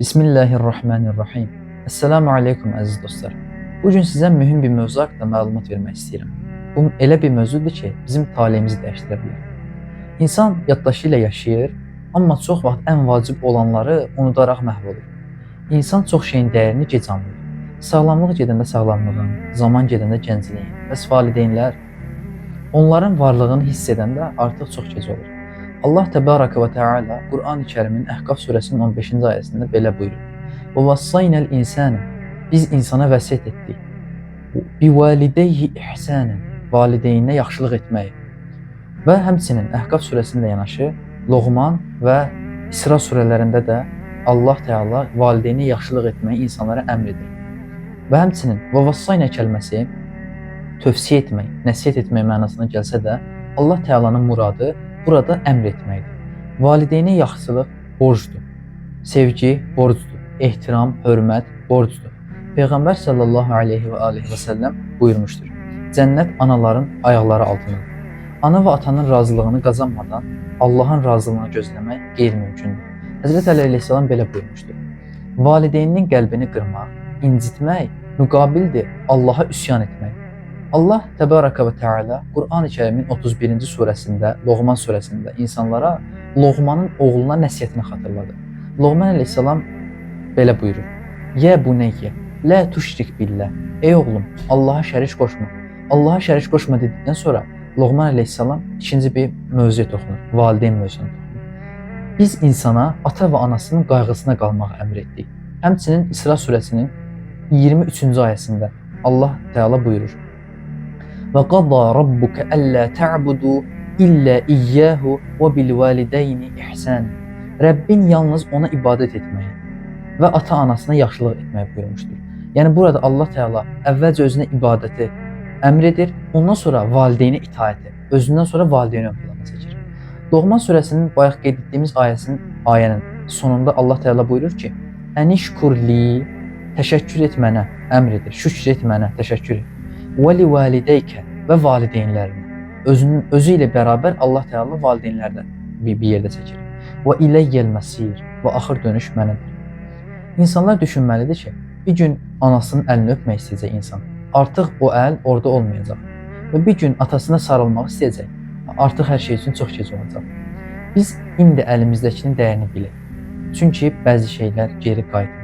Bismillahirrahmanirrahim. Esselamu aleykum əziz dostlar. Bu gün sizə mühüm bir mövzu haqqında məlumat vermək istəyirəm. Bu elə bir mövzudur ki, bizim taleyimizi dəyişdirə bilər. İnsan yaddaşı ilə yaşayır, amma çox vaxt ən vacib olanları unudaraq məhv olur. İnsan çox şeyin dəyərini gec anlayır. Sağlamlıq gedəndə sağlamlığın, zaman gedəndə gəncliyin, bəs valideynlər onların varlığını hiss edəndə artıq çox gec olur. Allah Təbaraka və Teala Qur'an-ı Kərimin Əhqaf surəsinin 15-ci ayəsində belə buyurur. Və vassaynəl insana, biz insana vəsiyyət etdik. Bi valideyhi ihsanen, valideyninə yaxşılıq etməyi. Və həmçinin Əhqaf surəsində yanaşı Loğman və İsra surələrində də Allah Teala valideynə yaxşılıq etməyi insanlara əmr edir. Və həmçinin və vassayna kəlməsi tövsiyə etmək, nəsihət etmək mənasına gəlsə də Allah Teala'nın muradı burada əmr etməkdir. Valideynə yaxşılıq borcdur. Sevgi borcdur. Ehtiram, hörmət borcdur. Peyğəmbər sallallahu aleyhi və alihi və səlləm buyurmuşdur. Cənnət anaların ayaqları altındadır. Ana və atanın razılığını qazanmadan Allahın razılığını gözləmək qeyri-mümkündür. Həzrət Əli əleyhissalam belə buyurmuşdur. Valideyninin qəlbini qırmaq, incitmək müqabildir Allaha üsyan etmək. Allah Təbaraka və Teala Qur'an-ı Kərimin 31-ci surəsində, Loğman surəsində insanlara Loğmanın oğluna nəsihətini xatırladır. Loğman əleyhissalam belə buyurur: "Yə buneyyə, la tuşrik billah." Ey oğlum, Allaha şərik qoşma. Allaha şərik qoşma dedikdən sonra Loğman əleyhissalam ikinci bir mövzuya toxunur. Valideyn mövzusuna toxunur. Biz insana ata və anasının qayğısına qalmağı əmr etdik. Həmçinin İsra surəsinin 23-cü ayəsində Allah Teala buyurur: Və qada rabbuka alla ta'budu illə iyyahu və bil valideyni ihsan. Rəbbin yalnız ona ibadət etməyi və ata-anasına yaxşılıq etməyi buyurmuşdur. Yəni burada Allah Teala əvvəlcə özünə ibadəti əmr edir, ondan sonra valideynə itaəti, özündən sonra valideyni ön plana çəkir. Loğman surəsinin bayaq qeyd etdiyimiz ayənin sonunda Allah Teala buyurur ki: "Ənişkur li", təşəkkür et mənə, əmr edir. Şükr et mənə, təşəkkür et. Və li valideykə, və valideynlərinə. Özünün özü ilə bərabər Allah Teala valideynlərdən bir yerdə çəkir. Və iləyyəl məsir, və axır dönüş mənədir. İnsanlar düşünməlidir ki, bir gün anasının əlini öpmək istəyəcək insan. Artıq o əl orada olmayacaq. Və bir gün atasına sarılmaq istəyəcək. Artıq hər şey üçün çox gec olacaq. Biz indi əlimizdəkinin dəyərini bilək. Çünki bəzi şeylər geri qayıtmaz.